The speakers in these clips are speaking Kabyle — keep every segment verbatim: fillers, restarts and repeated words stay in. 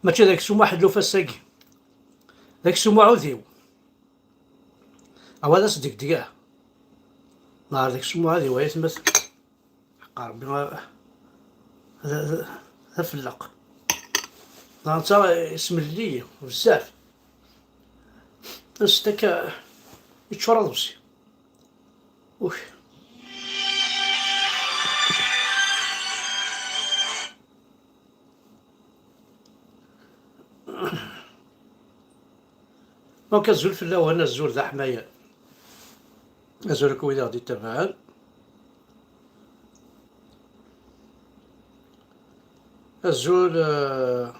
Mačči d aksum aḥelluf ass-agi, d aksum uɛudiw. Awa d as-degdgeɣ. Neɣ d aksum uɛudiw ay atma. Ḥeqqa Rebbi, a, d, d, d afelleq. Neɣ netta ismellel-iyi bezzaf. Anect akka yeččur aḍebsi. Uk. Donc, azul fell-awen, azul d aḥmayan. Azul akk wid i ɣ-d-ittabaɛen. Azul, eh,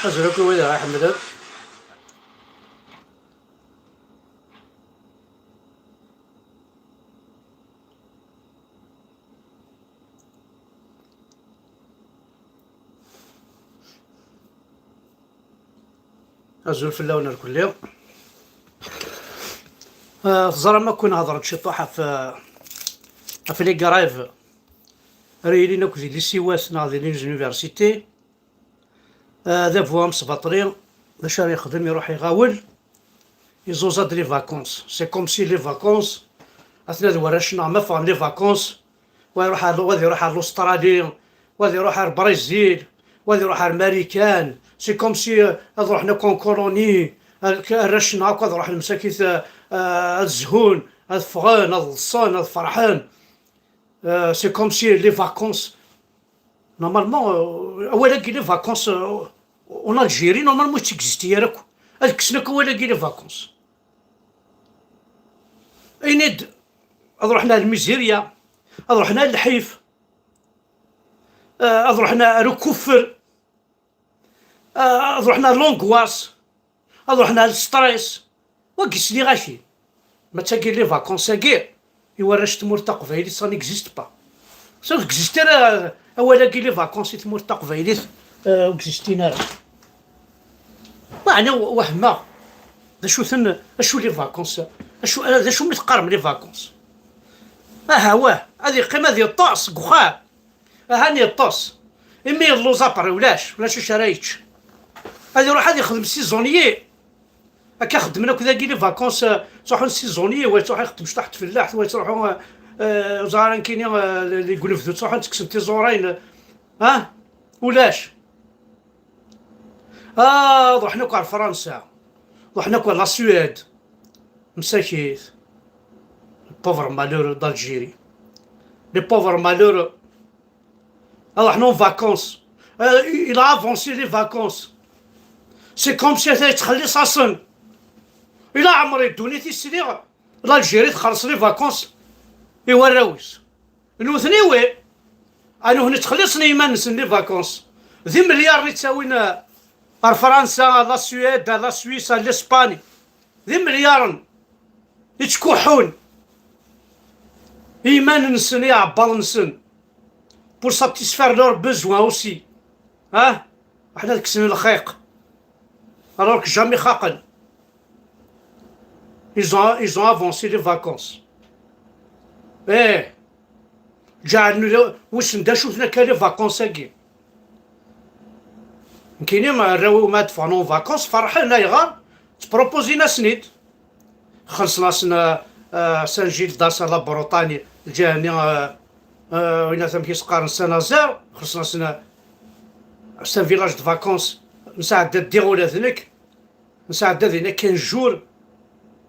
azul akk wid i ɣ-iḥemmlen. Azul fell-awen irkelli. Ah, teẓram akk, nehder-d ciṭuḥ ɣef, ɣef les grèves ara yilin akk di lycéewat neɣ di les universités. Ah, adabu amesbaṭli, d acu ara yexdem? Iruḥ iɣawel, iẓuẓa-d les vacances. C'est comme si les vacances, atna d warrac-nneɣ ma ffɣen les vacances, wa iruḥ ar, wa ad iruḥ ar l'Australie, wa ad iruḥ ar Brésil, wa ad iruḥ ar Marikan. C'est comme si, euh, ad ruḥen akk en colonie, ar-, arrac-nneɣ akk ad ruḥen msakit, euh, euh, ad zhun, ad ffɣen, ad ḍsen, ad ferḥen. Euh, c'est comme si les vacances, normalement, euh, awal-agi les vacances, euh, en Algérie, normalement, ur yettexistiti ara akk. Ad kksen akk awal-agi les vacances. Ini-d, ad ruḥen ar lmizirya, ad ruḥen ar lḥif, eh, ad ruḥen ar ukuffer, eh, ad ruḥen ar l'angoisse, ad ruḥen ar le stress. Wagi sliɣ-ak-in. Ma d tagi les vacances-agi, i warrac n tmurt taqbaylit, ça n'existe pas. Ça ur existe ara, awal-agi les vacances i tmurt taqbaylit, eh, ur existin ara. Meɛna wehmeɣ. D acu-ten, acu les vacances? Acu, d acu mi teqqarem les vacances? Aha, wah, ad yeqqim ad yeṭṭes deg uxxam. Ahan yeṭṭes. Imi yelluẓ après ulac, ulac acu ara yečč. Ad iruḥ ad yexdem saisonnier. Akka xeddmen akk dagi les vacances, euh, ttruḥun saisonnier, wa yettruḥ ixeddem cṭaḥ n tfellaḥt, wa yettruḥu, euh, euh, ẓer ara nekkini, euh, deg unebdu ttruḥun ttekksen tiẓurin. Ah, ulac. Ah, ruḥen akk ar Fransa, ruḥen akk ar la Suède. Msakit. Les pauvres malheureux d'Algérie. Les pauvres malheureux. Ad ruḥen en vacances. Euh, il a avancé les vacances. C'est comme si ata yettxelliṣ-asen. Ila ɛemri ddunit i sliɣ, l'Algérie txelleṣ les vacances i warraw-is. Nutni wi? A nutni ttxelliṣen i yiman-nsen les vacances. D imelyaṛen i ttawin, eh, ar Fransa, ar la Suède, ar la Suisse, ar l'Espagne. D imelyaṛen i ttkuḥḥun i yiman-nsen, i iɛebbaḍ-nsen, pour satisfaire leurs besoins aussi. Ah, aḥna ad kksen lxiq. Alors que jamais xaqen. Ils ont, ils ont avancé les vacances. Eh, ǧeɛlen, wissen d acu-ten akka les vacances-agi. Nekkini arraw-iw ma ad ffɣen en vacances ferḥen, ayɣer? Ttpropozin-asen-id. Xellṣen-asen, euh, euh, Saint-Gildas, la Bretagne, lǧiha-nni, euh, euh, winna amek i s-qqaren, Saint-Nazaire, xellṣen-asen, euh, c'est un village de vacances. Nesɛedda ddiɣ ula d nekk. Nesɛedda dinna quinze jours,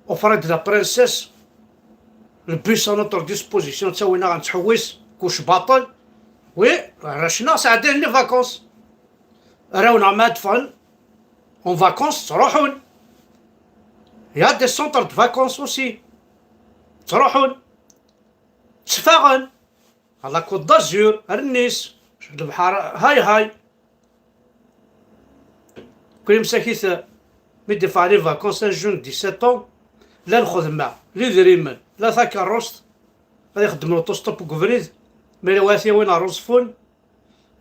offre de la princesse, le bus à notre disposition, ttawin-aɣ nettḥewwis, kullec baṭel. Oui, arrac-nneɣ sɛeddayen les vacances. Arraw-nneɣ ma ad ffɣen en vacances, ttruḥun. Il y a des centres de vacances aussi. Ttruḥun. Ttfaɣen. Ar la Côte d'Azur, ar Nice, lebḥer hay hay. Kul msakit, mi d-iffeɣ les vacances, un jeune de dix-sept ans, la lxedma, la idrimen, la takeṛṛust, ad ixeddem l'autostop deg ubrid, ma yella wa t-yawin ar Uẓeffun,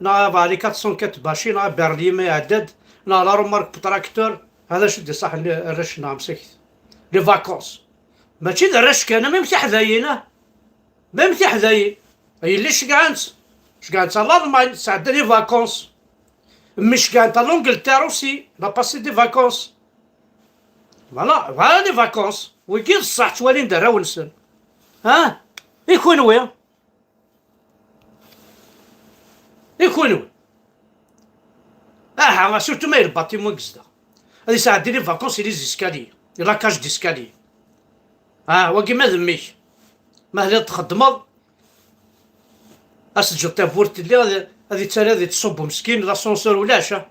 neɣ abeɛli quatre cent quatre Bachi, neɣ Berlin ma iɛedda-d, neɣ la remorque tracteur, hada acu d-iṣaḥen arrac-nneɣ msakit. Les vacances. Mačči d arrac kan, am amek iḥdayen, ah. Même tiḥdayin, yelli ceggɛen-tt, ceggɛen-tt ar Lalman, tesɛedda les vacances. Mecgant à l'Angleterre aussi, il a passé des vacances. Voilà, voilà les vacances. Wigi d ṣṣeḥ ttwalin-d arraw-nsen. Ha? I kunwi? I kunwi? Aha, surtout ma yella bâtiment i yezdeɣ. Ad yesɛeddi les vacances i les escaliers, i la cage d'escalier. Ah, wagi ma d mmi-k. Ma telliḍ txeddmeḍ, ad s-teǧǧeḍ tawwurt telli, ad, ad yettali ad yettṣubbu meskin, l'ascenseur ulac, ah.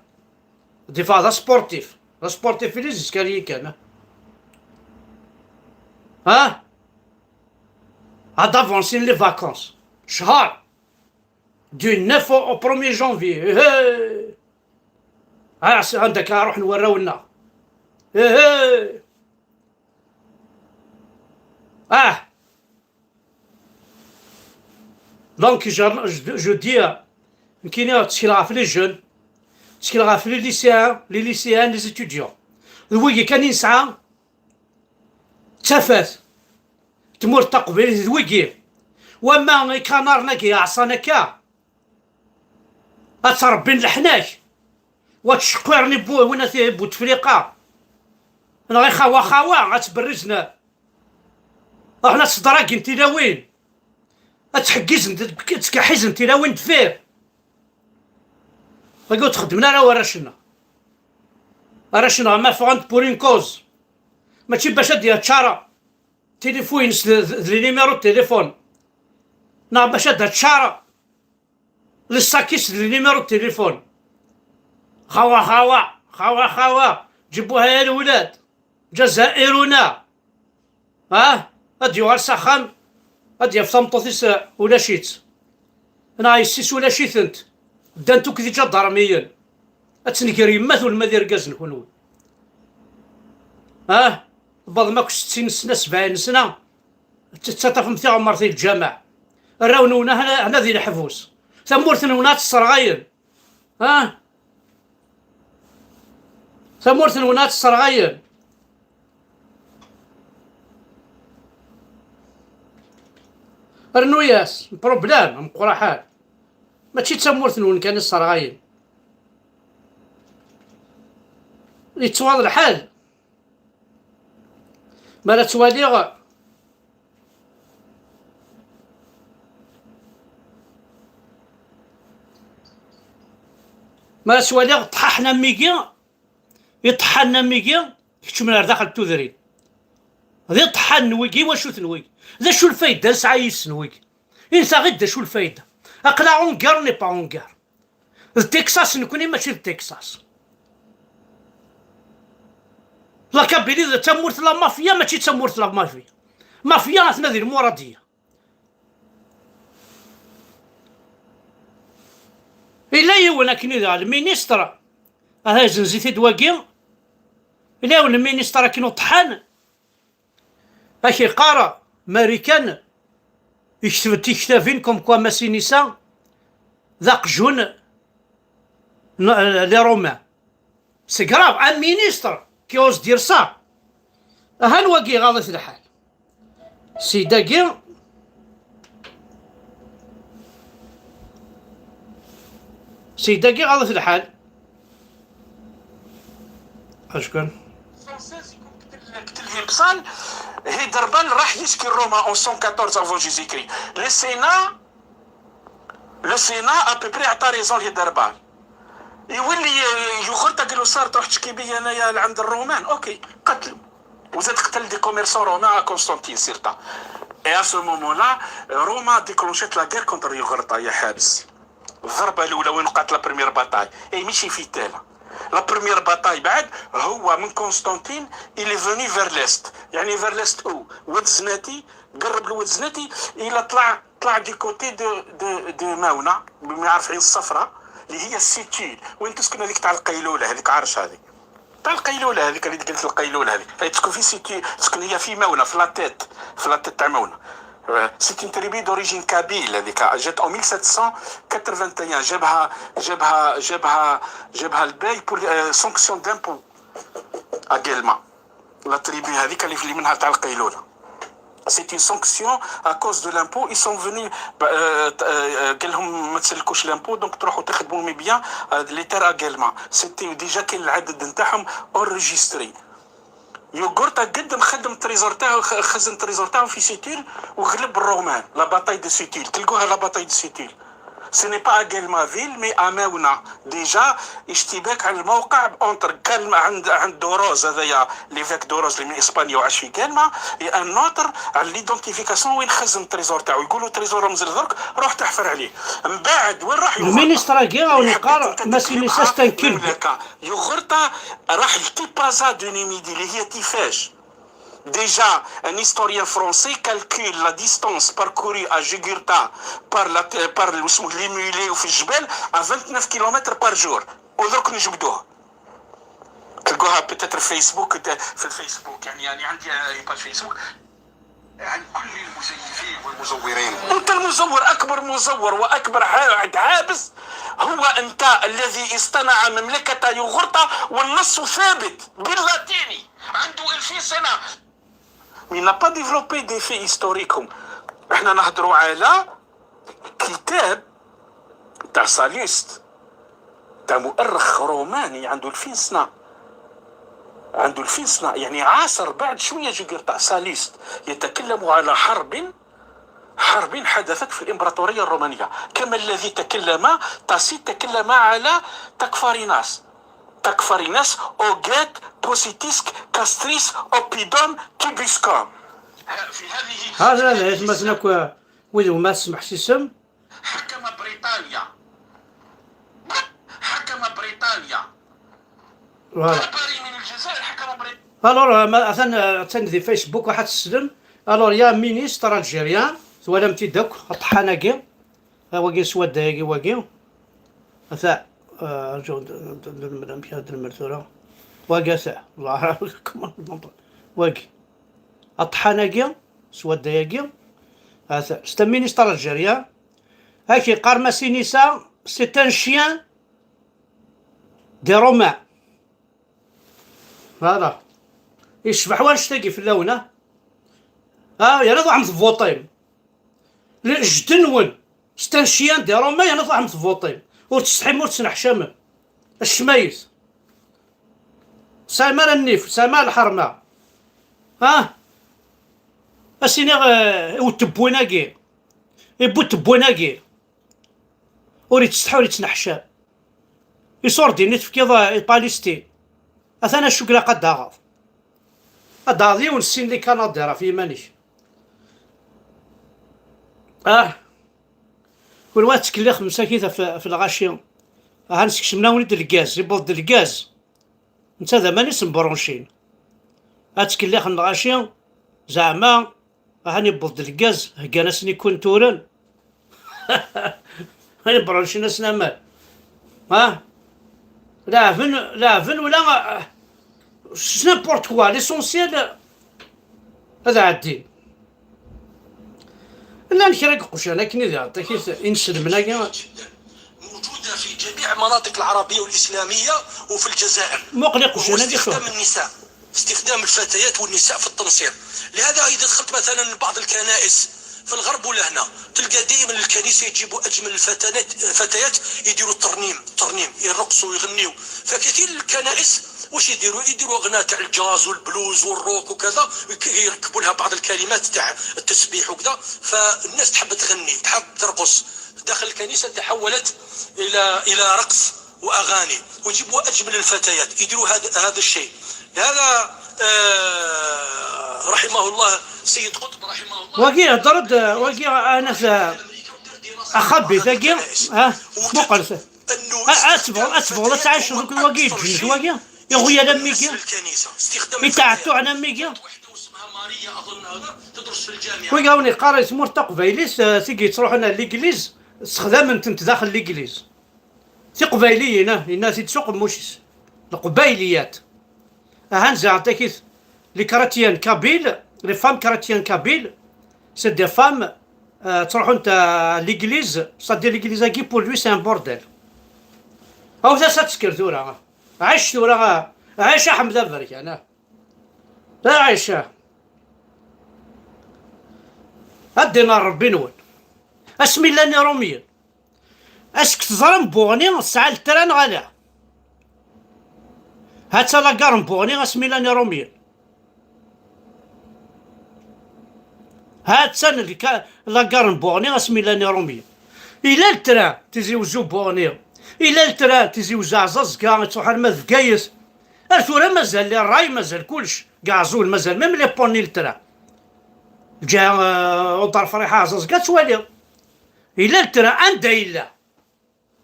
Des fois, d asportif. D asportif i les escaliers kan, ah. Ah? Ad avancin les vacances. Cchar. Du neuf au, au premier janvier. Eh, eh. Ah, s-, anda akka ruḥen warraw-nneɣ. Eh, eh. Ah. Donc, je, je, je dis, euh, nekkini ttkel ɣef les jeunes, ttkel ɣef les lycéens, les lycéens, les étudiants. D wigi kan i nesɛa d tafat. Tmurt taqbaylit d wigi. Wamma ikanaren-agi ɛṣan akka, ad ttrebbin leḥnak, wa ttceqqiren i bu-, win at-, i Butefliqa. Neɣ i xawa xawa, ad ttberrizen. Ruḥen ad sdragin tilawin. Ad ttḥeggizen, ad ttkeḥḥizen tilawin deffir. Wagi ur t-xeddmen ara warrac-nneɣ. Arrac-nneɣ ma ffɣen pour une cause. Mačči bac ad d-yaččar tilifun-ines d, d, d les numéros de téléphone. Neɣ bac ad d-yaččar les sacs-is d les numéros de téléphone. Xawa, xawa, xawa, xawa. جيبوها يا الولاد. جزائرنا. Ah, ad d-yuɣal s axxam, ad d-yaf tameṭṭut-is, eh, ulac-itt. Neɣ yessi-s ulac-itent. Ddant akk d iǧadarmiyen. Ad tenger yemma-twen ma d irgazen kunwi. Ah, tewwḍem akk settin sna, sebɛin sna, tettaṭṭafem tiɣemmert di lǧameɛ. Arraw-nwen hna, hna di leḥbus. Tamurt-nwen ad tt-sserɣayen. Ah? Tamurt-nwen ad tt-sserɣayen. Rnu-yas, problème, meqqer aḥal. Mačči d tamurt-nwen kan i sserɣayen. Yettwaḍ lḥal. Mi ara ttwaliɣ, mi ara ttwaliɣ ṭṭḥaḥen am wigi, iṭeḥḥanen am wigi, keččmen ar daxel n tudrin. D iṭeḥḥanen wigi, iwacu-ten wigi? D acu lfayda nesɛa yis-sen wigi? Init-aɣ-id d acu lfayda. Aql-aɣ ungar, n'est pas ungar. D Texas nekni, mačči d Texas. La Kabylie d tamurt la mafia, mačči d tamurt la mafia. Mafia atna di lmuradiya. Yella yiwen akken i d lministr, aha yezzenz-it-id wagi. Yella yiwen lministr akken uṭḥan, ak-iqqar Marikan, yekteb tiktabin comme quoi Massinissa d aqjun n, les Romains. C'est grave, un ministre qui ose dire ça. Ahan wagi iɣaḍ-it lḥal. Seyid-agi, Seyid-agi iɣaḍ-it lḥal. Acku قتلهم بصال. هيدربال راح يشكي روما en cent quatorze avant Jésus-Christ. Le Sénat, le Sénat à peu près عطى raison لهيدربال. يولي يوغرتا قال له: صار تروح تشكي بيا انايا لعند الرومان؟ اوكي، قتلو. وزاد قتل des commerçants romains à Constantine, certains. Et à ce moment-là, روما déclenchت la guerre contre يوغرتا يا حابس. الضربة الأولى وين وقعت la première bataille؟ إي، ماشي في تالا. La première bataille بعد، هو من Constantine، il est venu vers l'est. يعني vers l'est où؟ واد زناتي، قرب لواد زناتي، إلا طلع، طلع du côté de، de، de ماونا، ما يعرف عين الصفراء، اللي هي السيتيل، وين تسكن هذيك تاع القيلولة، هذيك عرش هذيك. تاع القيلولة هذيك اللي قلت القيلولة هذيك، هي تسكن في سيتي، تسكن هي في ماونة، في la tête، في la tête تاع ماونة. آه، c'est une tribu d'origine kabyle هذيك، جات en mille sept cent quatre-vingt-un، جابها، جابها، جابها، جابها الباي pour، آه، sanction d'impôt à Guelma. La tribu هذيك اللي في، اللي منها تاع القيلولة. C'est une sanction à cause de l'impôt. Ils sont venus, euh, euh, قال لهم ما تسلكوش l'impôt, donc تروحوا تخدموا, mais bien, euh, les terres à Guelma. C'était déjà كاين العدد نتاعهم enregistré. يوغورتا قدم خدم التريزور تاعو, خ-, خزن التريزور تاعو في سيتيل وغلب الرومان. La bataille de Sept-Îles, تلقوها la bataille de Sept-Îles. Ce n'est pas à Guelma ville, mais à Maona. Déjà, اشتباك على الموقع entre Guelma, عند, عند دوروز, هذايا l'évêque دوروز اللي من إسبانيا وعاش في Guelma, et un autre على l'identification وين خزن التريزور تاعو. يقولوا التريزور مازال درك, روح تحفر عليه. من بعد وين راح يوغورتا؟ المينيستر كي راهو يقار ما سينيساش تنكل. يوغورتا راح لتيبازا دو نيميدي اللي هي تيفاش. Déjà, un historien français calcule la distance parcourue à Jugurtha par, la, par le, les mulets وفي الجبال à vingt-neuf kilomètres par jour. ودرك نجبدوها. تلقوها peut-être فيسبوك, في الفيسبوك, يعني, يعني عندي page فيسبوك. عن كل المزيفين والمزورين. انت المزور, اكبر مزور واكبر عابس هو انت الذي اصطنع مملكة يوغورتا, والنص ثابت باللاتيني, عنده ألفين سنة. Mais il n'a pas développé des faits historiques. احنا نهضروا على كتاب تاع ساليست, تاع مؤرخ روماني عنده ألفين سنة, عنده ألفين سنة, يعني عاصر بعد شوية جوجرتا. ساليست يتكلم على حرب, حرب حدثت في الإمبراطورية الرومانية, كما الذي تكلم تاسيت, تكلم على تكفاريناس, تكفاريناس, أوغيت, بوسيتيسك, كاستريس, أوبيدوم, تيبيسكوم. في هذه هذا, هذا اسمه شنو كوا-, وين ما تسمح سيسم؟ حكم بريطانيا, حكم بريطانيا. Voilà. Barbarie من الجزائر حكم بريطانيا. الور, ما اثن تنذي فيسبوك واحد السلم. الور يا مينيستر الجيريان, ثوالم تيدك الطحاناكي. ها واقي سواد دايقي واقي. اثا, آه، ارجو د-, د-, د-, المدام كي هاد المرثوره. واقي اثا, الله. كمان المنطق. واقي. الطحاناكي, سواد دايقي. اثا, c'est un ministre algérien. هاكي قار ما سينيسا, c'est un chien des Romains. Voilà. يشبح وانش تاقي في اللون, ها؟ ها, يا رضا عم تفوطيم. الجدنون, c'est un chien des Romains, يا رضا عم تفوطيم. وتستحم وتسنحشم. الشمايث. سامر النيف, سامر الحرمة. ها؟ اسيني, آه, وتبوناكي. يبو تبوناكي. ور يتستحى ور يتنحشى. يصور ديني تفكيض باليستين. اثنا شكرا قد داغض. قد داغض يون السين لي كان ديرا في يمانيش. اه. كل واحد تكلي خمسة كيتا في, في الغاشية. اه, نسكسمنا وليد الكاز, يبوض الكاز. نتا ذا ماني سمبرونشين. اتكلي خن الغاشية. زعما هاني بوض الكاز, هكا ناس نيكون تورن. هاني برونشي ناس نامال. ها؟ لاعبن, لاعبن ولا, c'est n'importe quoi, l'essentiel هذا عدين. لا نكرا قوشان, لكن إذا عطيك إنسلمنا كما. موجودة في جميع المناطق العربية والإسلامية وفي الجزائر. مقلق وشان هذا شو؟ استخدام النساء, استخدام الفتيات والنساء في التنصير. لهذا إذا دخلت مثلًا بعض الكنائس في الغرب ولا هنا, تلقى دائمًا الكنيسة يجيبوا أجمل الفتيات, فتيات يديروا الترنيم, الترنيم, يرقصوا ويغنيوا. فكثير الكنائس واش يديروا؟ يديروا أغنية تاع الجاز والبلوز والروك وكذا, يك-, يركبوا لها بعض الكلمات تاع التسبيح وكذا, فالناس تحب تغني, تحب ترقص. داخل الكنيسة تحولت إلى, إلى رقص وأغاني, ويجيبوا أجمل الفتيات يديروا هذا, هذا الشيء. هذا, آه, رحمه الله, سيد قطب رحمه الله. واقي هضرت, واقي أنا س-, أخبي ثقي, ها, مو قرصة. أنه ها, أسفل, أستخدام أسفل, لا تعيش فتيات هو واقي أكثر جنس, شيء واقي. يا خويا يجب لميكي. الكنيسة. استخدام الفتيات. يتعتو على ميكي. واحدة اسمها ماريا أظن هذا, تدرس في الجامعة. ويقاوني قاري ثمور تقبايليس, آه, ثقي تروح أنا ليكليز, استخدام أنت داخل ليكليز. تقبايليين, آه, إنا تيتسوق موشيس. القبايليات. أهان زعتكيت. Les chrétiens kabyles, les femmes chrétiennes kabyles, c'est des femmes, آه, تروحون تا ليكليز, c'est-à-dire ليكليز هاكي pour lui c'est un bordel. أو ذا ساتسكر ثورة. عايش ثورة, عايش أحمد أبرك أنا. لا عايشة. Ad d-inin Ṛebbi-nwen. Asmi llan Iṛumyen, asek teẓram Buɣni tesɛa litra neɣ ala? Ha-tt-a lagar n Buɣni asmi llan Iṛumyen. Ha-tt-an lka-, lagar n Buɣni asmi llan Iṛumyen. Ila litra Tizi Wezzu Buɣni, ila litra Tizi Wezzu Ɛẓaẓga, ittruḥ arma d Bgayet. Ar tura mazal les rails, mazal kullec deg Ɛeẓẓul, mazal même les ponts n litra. Lǧiha, euh, Uḍar Friḥa Ɛẓaẓga ad twaliḍ. Ila litra anda yella.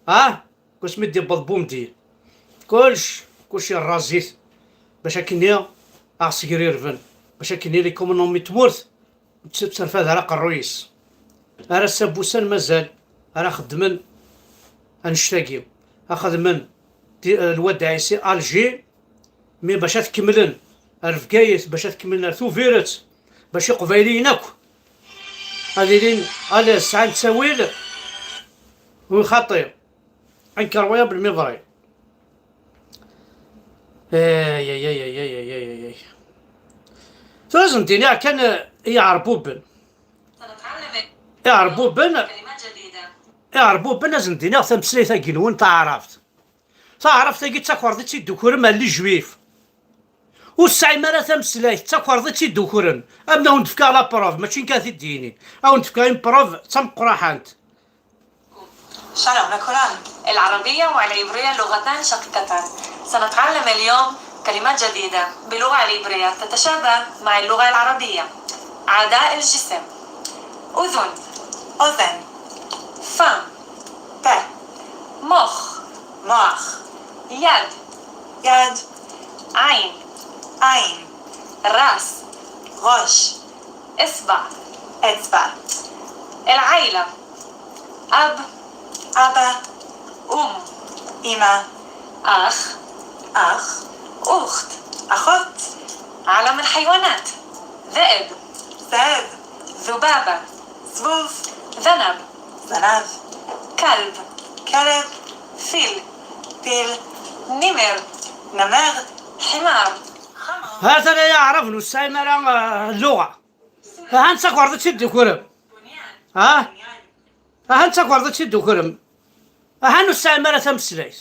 Ah, wasmi d-yewweḍ Bumedyen, kullec, kullec yerraẓ-it, bac akkenni a ɣ-sgrirben, bac akkenni l'économie n tmurt ur tt-, ur terfad ara aqerruy-is. Ar ass-a n wussan mazal ara xeddmen annect-agi, a xedmen di-, lwadaɛ-is si Alger, mi bac ad t-kemmlen ar Bgayet, bac ad t-kemmlen ar Tubiret, bac Iqbayliyen akk ad ilin, ad sɛan ttawil, wi xaṭi, incroyable, mais vrai. Ay, ay, ay, ay, ay, ay, ay, ay. Tura ad sen-d-iniɣ kan, eh, i Iɛerbuben. Iɛerbuben, Iɛerbuben ad sen-d-iniɣ tameslayt-agi-nwen taɛrabt. Taɛrabt-agi d takwerḍ i tt-id-tukrem ar les juifs. Ur tesɛim ara tameslayt, d takwerḍ i tt-id-tukrem. Am d awen-d-fkeɣ la preuve, mačči nekk ara t-id-yinin. Awen-d-fkeɣ une preuve d tameqqraḥant. شلون لكم؟ العربية والعبرية لغتان شقيقتان. سنتعلم اليوم كلمات جديدة باللغة العبرية تتشابه مع اللغة العربية. أعضاء الجسم: أذن، أذن. فم، ف، مخ، مخ. يد، يد. عين، عين. راس، ראש. إصبع، إצבع. العائلة: أب، أبا. أم، إما. أخ، أخ. أخت، أخت. عالم الحيوانات: ذئب، ذئب. ذبابة، זבוב. ذنب، זנב. كلب، كلب. فيل، فيل. نمر، نمر. حمار، حمار. هذا لا يعرف نسايم راه اللغة. ها انت كورد تشد كرم. ها؟ ها انت كورد تشد كرم. ها نسايم راه تمسليت.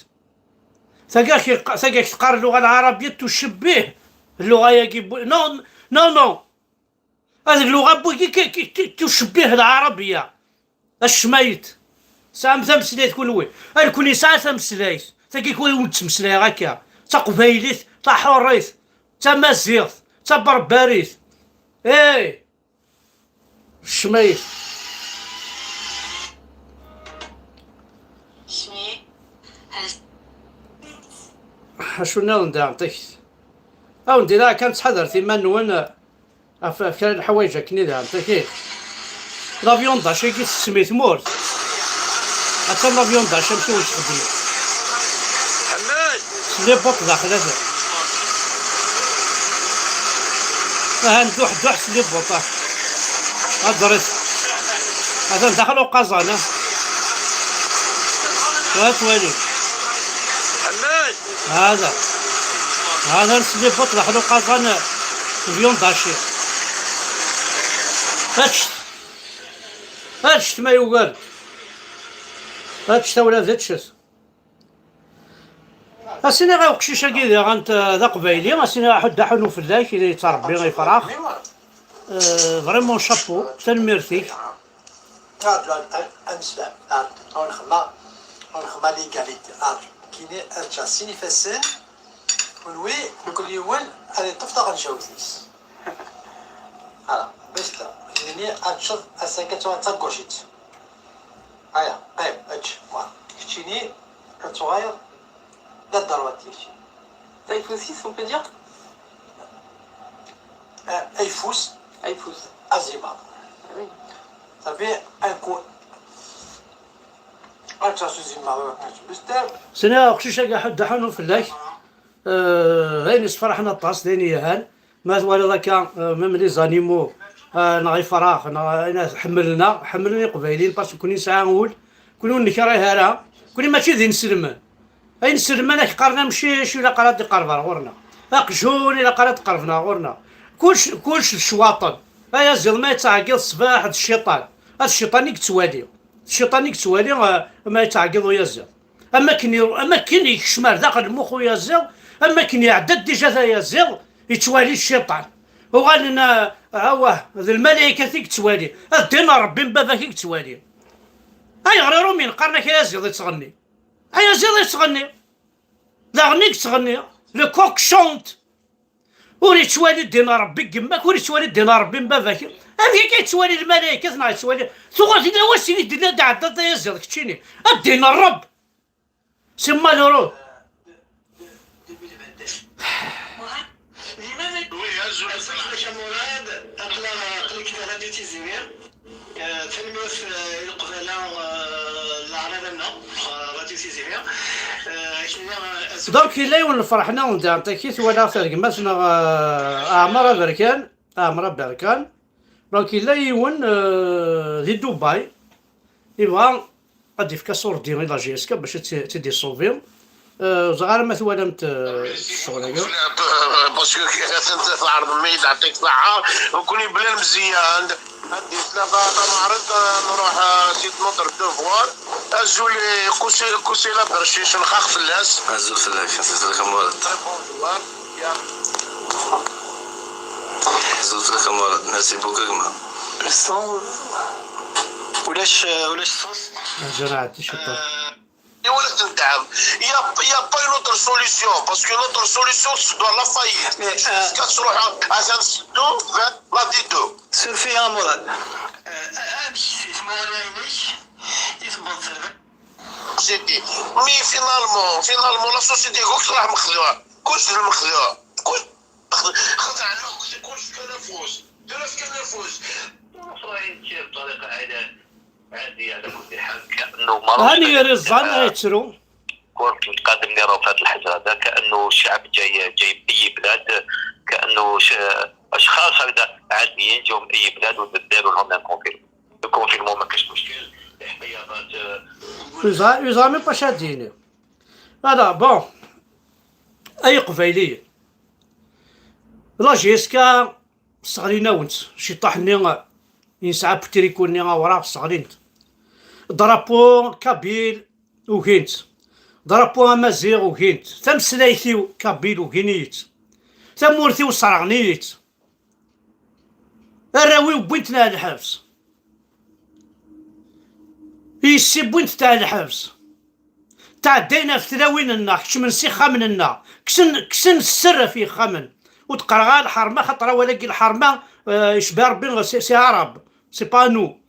ثقاك يق-، ثقاك تقار اللغة العربية تشبه اللغة يا كيبو-، نو، نو، نو. هذه اللغة بوكي كي، كي، كي تشبه العربية. الشمايت. سام ثمسليت كل وين. أنا كوني ساعة ثمسليت. ثقاك وين تمسلي هكا. تقبيليت، تحريت، تمازيغت، تبربريت. إيه. الشمايت. شمي. هل شو نال ندير عطيك؟ أو ندير كان تحضر في منون. Ɣef, ɣef kra n leḥwayeǧ akken i d ɛemtak, ih. L'avion d'assaut-agi tessem i tmurt. Atan l'avion d'assaut amek i wen-txeddem. S les bottes daxel, atan. Aha, nduḥ, duḥ s les bottes, ah. Adret. Atan daxel uqaẓan, ah. Ad twalim. هذا. هذا نسلي بوط داخل وقازان. Viande hachée. هادشت. هادشت ما يوغر. هادشت ولا هادشت. اسيني غير وقشيش اكي دي غانت ذا قبايلي، اسيني غير حد حنو فلاك اللي تربي غير فراخ. آه، فريمون شابو، تنميرتيك. هاد ال-، ال-، المسلم، هاد، هون خما، هون خما ليغاليتي، هاد، كيني ارجع سيني فاسن، ونوي كل يوم، هذه الطفطة غنجاوزيس. هلا، باش تا، يعني، اتشوف اساكا تو تاكوشيت. هيا، قيم، اتش، وا. كتشيني، كتغير، لا الضربة ديالشي. Ayeffus-is, on peut dire? آه، أيفوس. أيفوس. أزيبا. Oui. صافي، أنكو. أنت سوزي ما بزاف. سنا أقشيش أكا حد حنو فلاك. آه، هاين يسفرحنا الطاس، داين يهان. ما توالي ذاك، آه، même les animaux، آه، نغي فراخ، نغي، أنا حملنا، حملنا قبايلين، parce que كوني ساعة نقول، كوني نكره هرا، كوني ماشي ذي نسلمان. أي نسلمان أك قرنا مشي، شو إلا قرات يقرب غورنا. أقجون إلا قرات قربنا غورنا. كلش، كلش الشواطن. Ayaziḍ ma yettɛeggiḍ ṣṣbeḥ d cciṭan, d cciṭan i yettwali. D cciṭan i yettwali, eh, ma yettɛeggiḍ uyaziḍ. Am akken i-, am akken yekcem ar daxel lmux uyaziḍ, am akken iɛedda-d dija d ayaziḍ, yettwali cciṭan. Uɣalen, eh, awah, d lmalaykat i yettwali. D ddin n Ṛebbi n baba-k i yettwali. Ayɣer i rumin qqaren-ak ayaziḍ yettɣenni? Ayaziḍ yettɣenni. Daɣen i yettɣenni. Le coq chante. Ur yettwali ddin n Ṛebbi n yemma-k, ur yettwali ddin n Ṛebbi n baba-k. Amek akka yettwali lmalaykat neɣ yettwali? Tuɣal tella wass-ini d-nna d-ɛeddaḍ ayaziḍ keččini. A ddin n Ṛebb. C'est malheureux. Oui, azul. Azul fell-ak a Murad, aql-, aql-ik di Radio Tiziri. Eh, tanemmirt, eh, i leqbayel, eh, leɛrada-nneɣ, eh, Radio Tiziri. Eh, akken-nni, eh, azul. Donc, yella yiwen n lferḥ-nneɣ n Dantaki, twalaɣ-t ar gma-tneɣ, eh, Ɛmer Aberkan, Ɛmer Aberkan. Donc, yella yiwen, eh, di Dubaï, yebɣa ad d-yefk asurdi i la J S K bac ad tt-, tt-id-isuvi. Eh, ẓer ara ma twalamt, eh, ccɣel-agi. Parce que atan tɛerḍem-iyi-d, ɛṭik ṣaḥa. Nekkni bla lemzeyya, ad d-yesla ta-, tameɛriḍt, eh, nruḥ, eh, c'est notre devoir. Azul, eh, Kusi, Kusi la Bercic, nxaq fell-as. Azul fell-ak, azul fell-ak a Murad. Très bonjour. Ya. Azul fell-ak a Murad. Merci beaucoup a gma. Ulac, ulac ṣṣut. Azul ɛeddi ciṭuḥ. Euh, i wala tendɛem. Il y a, il y a pas une autre solution, parce que notre solution, c'est dans la faillite. Mais, euh, jusqu'à tṛuḥ à, à, vers la dido. Surfi a Murad. Euh, amek si tmura-inek i tewweḍ terbaɛt? Société. Mais finalement, finalement, la société, كلش راه مخدوع. كلش راه مخدوع. كل-، خدع الوقت، كلش كان فلوس. دولة كان فلوس. راهي تمشي بطريقة عادية، عادية على كل حال، كأنه ما راهوش هاني رزان آه، يترو. كنت متقدم لي راه في هذا الحجر هذا، كأنه الشعب جاي، جاي من أي بلاد، كأنه ش-، أشخاص هكذا عاديين جاوا من أي بلاد وداروا لهم un confinement. Le confinement ما كاش مشكل، الاحتياطات، آه، يزعم، يزعم باش هاديني. هذا bon. أي قبايليين. La J S K سغلين-awent. شي طاح-ني ينسعى بتريكو-ني أوراق سغلين-ت. Drapeau kabyle ugin-t. Drapeau amaziɣ ugin-t. Tameslayt-iw kabyle ugin-iyi-tt. Tamurt-iw sserɣen-iyi-tt. Arraw-iw wwin-ten ar lḥebs. Yessi wwin-tent ar lḥebs. Tɛeddayen ɣef tlawin-nneɣ, kecmen s ixxamen-nneɣ, kksen, kksen sser ɣef yixxamen. Ur d-qqareɣ ara lḥerma, xaṭer awal-agi lḥerma, eh, yecba Rebbi, c'est, c'est arabe, c'est pas nous.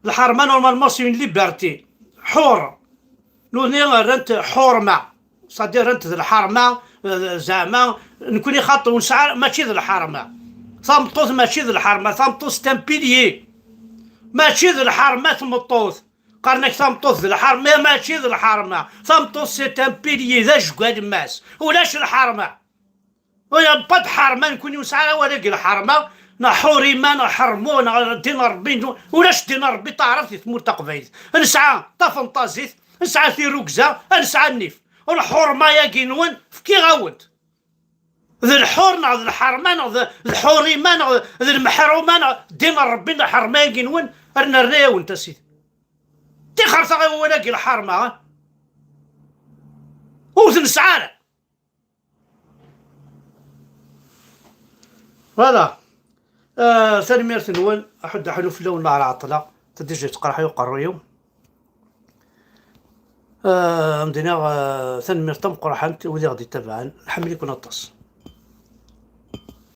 Lḥerma, normalement, c'est une liberté. Ḥur. Nutni rran-t ḥurma. C'est-à-dire, rran-t d lḥerma, eh, zeɛma, nekni xaṭi ur nesɛi ara, mačči d lḥerma. Tameṭṭut mačči d lḥerma, tameṭṭut c'est un pilier. Mačči d lḥerma tmeṭṭut. Qqaren-ak tameṭṭut d lḥerma, mačči d lḥerma. Tameṭṭut c'est un pilier, d ajgu alemmas. Ulac lḥerma. Ur y a pas de ḥerma, nekkni ur nesɛi ara awal-agi lḥerma, neɣ ḥurima, neɣ ḥermu, neɣ ddin n Ṛebbi, ulac ddin n Ṛebbi taɛrabt di tmurt taqbaylit. Nesɛa tafenṭazit, nesɛa tirrugza, nesɛa nnif. Lḥurma-agi-nwen, fkiɣ-awen-t. D lḥur neɣ d lḥerma neɣ d, d lḥurima neɣ d lmeḥruma neɣ ddin n Ṛebbi neɣ lḥerma-agi-nwen, ar nerna-yawen-t a sidi. Tixer taɣ i wawal-agi lḥerma, ha? Ur t-nesɛi ara. Voilà. Ah, tanemmirt-nwen, aḥuddu aḥlu fell-awen, neɣ ɛeṭṭleɣ, tadijit teqreḥ-iyi uqerruy-iw. Ah, am d-iniɣ, ah, tanemmirt tameqqrant i wid i ɣ-d-ittabaɛen. Nḥemmel-iken aṭas.